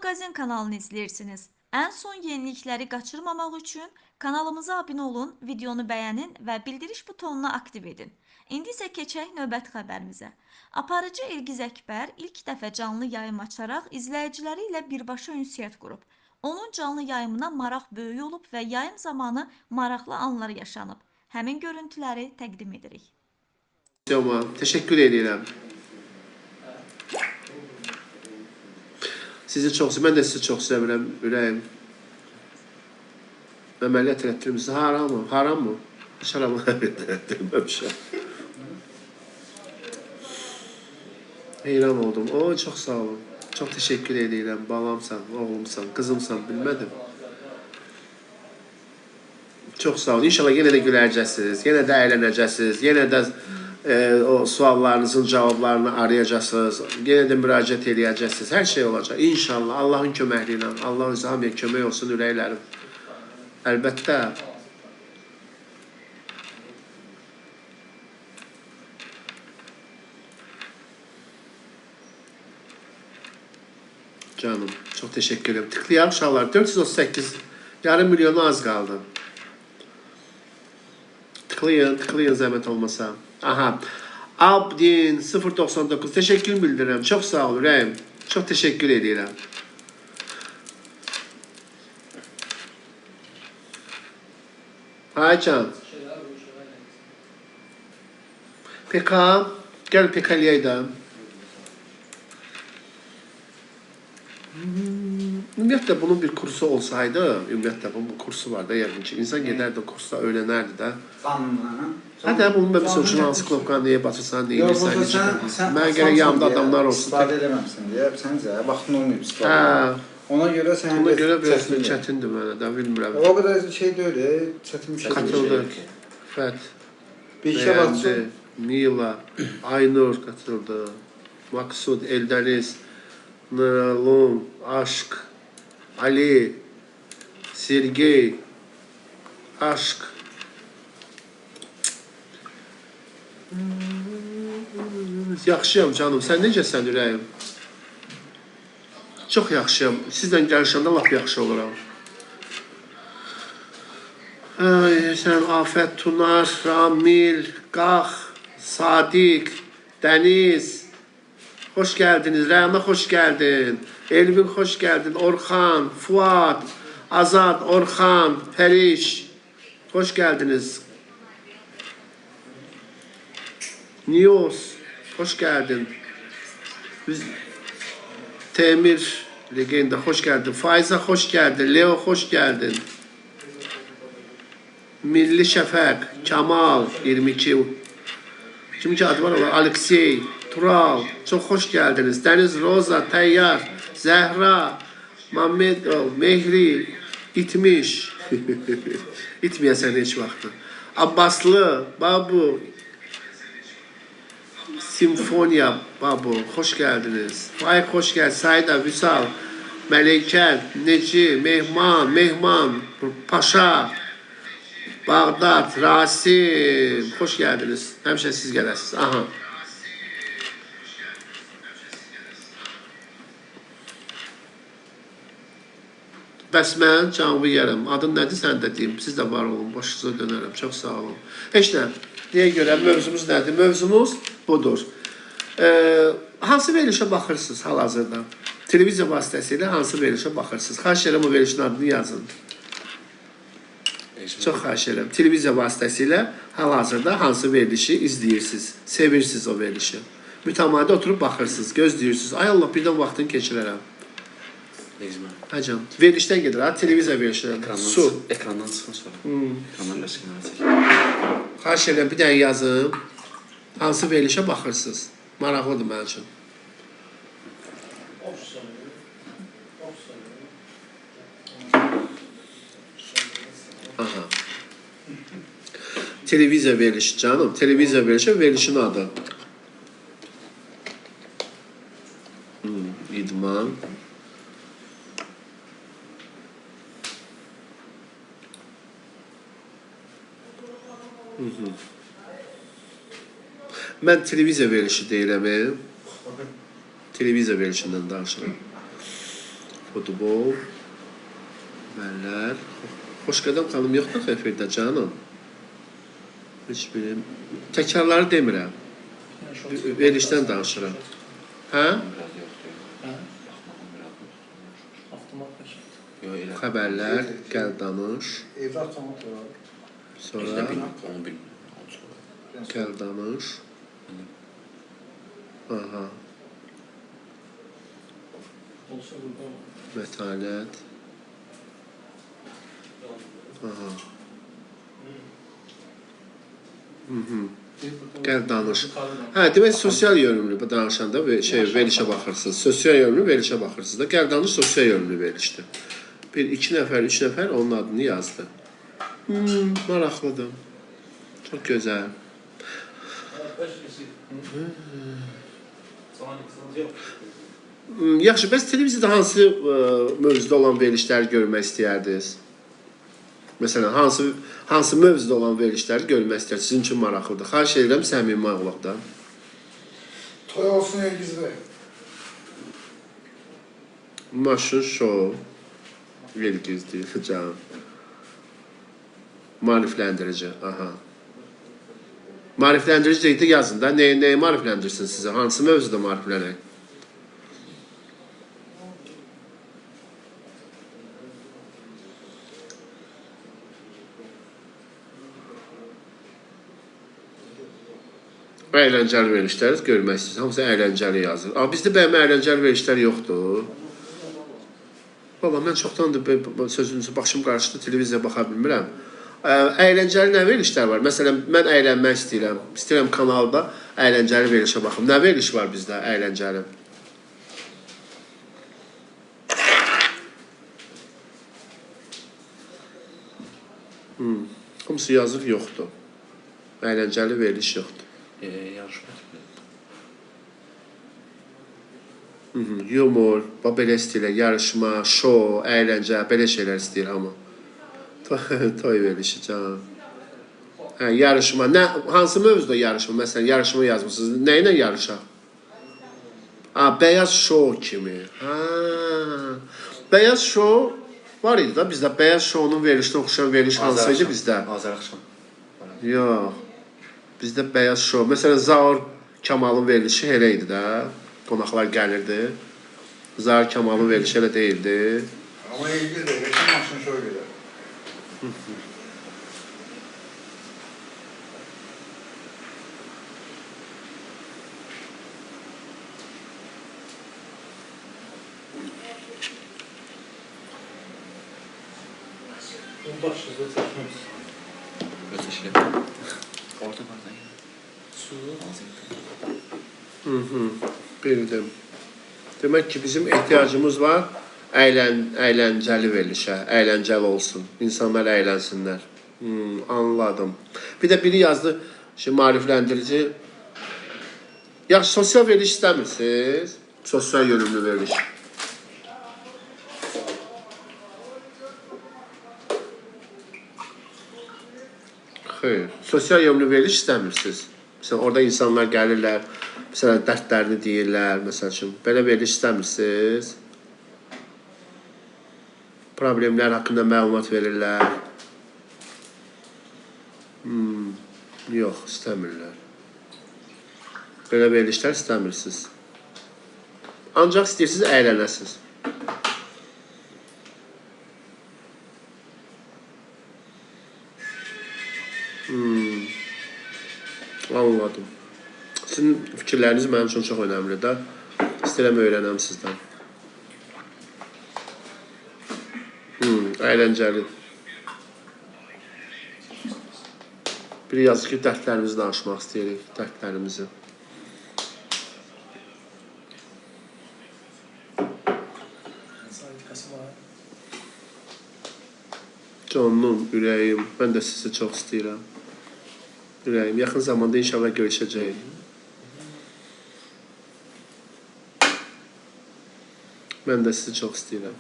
Maqazin kanalını izləyirsiniz. Ən son yenilikləri qaçırmamaq üçün kanalımıza abunə olun, videonu bəyənin və bildiriş butonunu aktiv edin. İndi isə keçək növbəti xəbərimizə. Aparıcı İlgiz Əkbər ilk dəfə canlı yayım açaraq izləyiciləri ilə birbaşa ünsiyyət qurub. Onun canlı yayımına maraq böyük olub və yayım zamanı maraqlı anlar yaşanıb. Həmin görüntüləri təqdim edirik. Təşəkkür edirəm. Sizi çox sevirəm, mən də sizi çox sevirəm, ürəyim. Əməliyyat elətdirmişsiniz. Haramı? Haram mı? Heç haram elətdirməmişəm. Heyran oldum. Oy, çox sağ olun. Çox təşəkkür edirəm. Balamsan, oğlumsan, qızımsan, bilmədim. Çox sağ olun. İnşallah yenə də güləcəksiniz, yenə də əylənəcəksiniz, yenə də o suallarınızın cavablarını arayacaqsınız, yenə də müraciət eləyəcəksiniz. Hər şey olacaq. İnşallah Allahın köməkliyi ilə. Allah özü hamıya kömək olsun ürəklərim. Əlbəttə. Canım, çox təşəkkür edirəm. Tıklayaq uşaqlar. 438, yarım milyona az qaldı. Tıklayın, tıklayın zəhmət olmasa. Aha. Abdin 099. Təşəkkür bildirirəm. Çox sağ ol ürəyim. Çox təşəkkür edirəm. Aycan. PK. Gəl PK eləyək də. Ümumiyyətlə bunun bir kursu olsaydı, ümumiyyətlə bunun bir kursu var da yəqin ki, insan gedərdi o kursda öyrənərdi də. Canlı. Hə də bunun da məsəl üçün hansı knopkanı nəyə basırsan, nə edirsən, necə edirsən. Mən gərək yanımda adamlar olsun. İstifadə eləməmsən deyə, səncə vaxtın olmayıb istifadə. Hə. Ona görə sən Ona görə biraz çətindir mənə də, bilmirəm. O qədər şey deyil, çətin bir şey deyil. Katıldı. Fət. Bir işə baxsın. Mila, Aynur katıldı. Maksud, Eldeniz, Nuralum, Aşk, Ali, Sergey, Aşk. Yaxşıyam canım. Sən necəsən ürəyim? Çox yaxşıyam. Sizlə görüşəndə lap yaxşı oluram. Ay, sən Afət, Tunar, Ramil, Qax, Sadiq, Dəniz. Xoş gəldiniz. Rəna xoş gəldin. Elvin xoş gəldin. Orxan, Fuad, Azad, Orxan, Pəriş. Xoş gəldiniz. Nios, xoş gəldin. Biz Temir, legenda, xoş gəldin. Faiza, xoş gəldin. Leo, xoş gəldin. Milli Şəfəq, Kamal, 22. Kimin ki adı var olar? Aleksey, Tural, çox xoş gəldiniz. Dəniz, Roza, Təyyar, Zəhra, Mamedov, Mehri, İtmiş. İtməyəsən heç vaxtı. Abbaslı, Babu, Simfoniya, Babu, xoş gəldiniz. Faik, xoş gəldin. Sayda, Vüsal, Məlikə, Neci, Mehman, Mehman, Paşa, Bağdad, Rasim, xoş gəldiniz. Həmişə siz gələsiniz. Aha. Bəs mən canımı yərəm. Adın nədir sən də deyim. Siz də var olun. Başınıza dönərəm. Çox sağ olun. Heç nə. Deyə görə mövzumuz nədir? Mövzumuz budur. Hansı verilişə baxırsınız hal-hazırda? Televiziya vasitəsilə hansı verilişə baxırsınız? Xahiş edirəm o verilişin adını yazın. Çox xahiş edirəm. Televiziya vasitəsilə hal-hazırda hansı verilişi izləyirsiniz? Sevirsiniz o verilişi. Mütəmadi oturub baxırsınız, gözləyirsiniz. Ay Allah, birdən vaxtını keçirərəm. Hə canım. Verilişdən gedir ha, televiziya verilişindən. Su. Ekrandan çıxın sonra. Ekrandan biraz kənara çək. Xahiş edirəm, bir dənə yazın. Hansı verilişə baxırsınız? Maraqlıdır mənim üçün. Aha. Televiziya verilişi canım. Televiziya verilişi, verilişin adı. İdman. Mən televiziya verilişi deyirəm. Televiziya verilişindən danışıram. Futbol. Xəbərlər. Xoşqədəm xanım yoxdur axı efirdə canım. Heç birim. Təkrarları demirəm. Verilişdən danışıram. Hə? Biraz yoxdur. Hə? Baxmağım biraz yoxdur. Avtomat bəlkə. Yox, elə. Xəbərlər, gəl danış. Evdə avtomat var. Sonra Bizdə bilmirəm, onu bilmirəm. Onu sonra. gəl danış. Aha, Olsa burada olur. mətanət. Aha. Gəl danış. Hə, demək sosial yönümlü danışanda verilişə baxırsınız. Sosial yönümlü verilişə baxırsınız da. Gəl danış sosial yönümlü verilişdir. Bir, iki nəfər, üç nəfər onun adını yazdı. Maraqlıdır. Çox gözəl. Yaxşı, bəs televiziyada hansı mövzuda olan verilişləri görmək istəyərdiniz? Məsələn, hansı mövzuda olan verilişləri görmək istəyərdiniz? Sizin üçün maraqlıdır. Xahiş edirəm, səmimi olaq da. Toy olsun Elgiz bəy. Maşın şou. Elgiz deyir, canım. Maarifləndirici, aha. Maarifləndirici deyildi, yazın da. Nəyi maarifləndirsin sizə? Hansı mövzuda maariflənək? Əyləncəli verilişləri görmək istəyirsiniz. Hamısı əyləncəli yazır. Bizdə bəyəm əyləncəli verilişlər yoxdur. Valla mən çoxdandır sözünüzü başım qarışdı, televiziyaya baxa bilmirəm. Əyləncəli nə verilişlər var? Məsələn, mən əylənmək istəyirəm. İstəyirəm kanalda əyləncəli verilişə baxım. Nə veriliş var bizdə əyləncəli? Hamısı yazır, yoxdur. Əyləncəli veriliş yoxdur. Yarışma tipi. Yumor, belə istəyirlər, yarışma, şou, əyləncə, belə şeylər istəyir hamı. Toy verilişi canım. Hə, yarışma. Hansı mövzuda yarışma? Məsələn, yarışma yazmısınız. Nə ilə yarışaq? Ha, bəyaz şou kimi. Ha. Bəyaz şou var idi da bizdə. Bəyaz şounun verilişinə oxşayan veriliş hansı idi bizdə? Azər axşam. Yox. Bizdə bəyaz şou. Məsələn, Zaur Kamalın verilişi elə idi də. Qonaqlar gəlirdi. Zaur Kamalın verilişi elə deyildi. Amma Elgiz bəy, qəşəng maşın şou gedər. Bunu başınıza çəkməz. Götür. Orta bardağı. Su. Bildim. Demək ki, bizim ehtiyacımız var əyləncəli verilişə, əyləncəli olsun. İnsanlar əylənsinlər. Anladım. Bir də biri yazdı, maarifləndirici. Yaxşı, sosial veriliş istəmirsiniz? Sosial yönümlü veriliş. Xeyr, sosial yönümlü veriliş istəmirsiniz. Məsələn, orada insanlar gəlirlər, məsələn, dərdlərini deyirlər, məsəl üçün, belə veriliş istəmirsiniz. Problemlər haqqında məlumat verirlər. Yox, istəmirlər. Belə verilişlər istəmirsiniz. Ancaq istəyirsiniz, əylənəsiniz. Anladım. Sizin fikirləriniz mənim üçün çox önəmlidir də. İstəyirəm öyrənəm sizdən. Əyləncəli. Biri yazır ki, dərdlərimizi danışmaq istəyirik, dərdlərimizi. Canım, ürəyim, mən də sizi çox istəyirəm. Ürəyim, yaxın zamanda inşallah görüşəcəyik. Mən də sizi çox istəyirəm.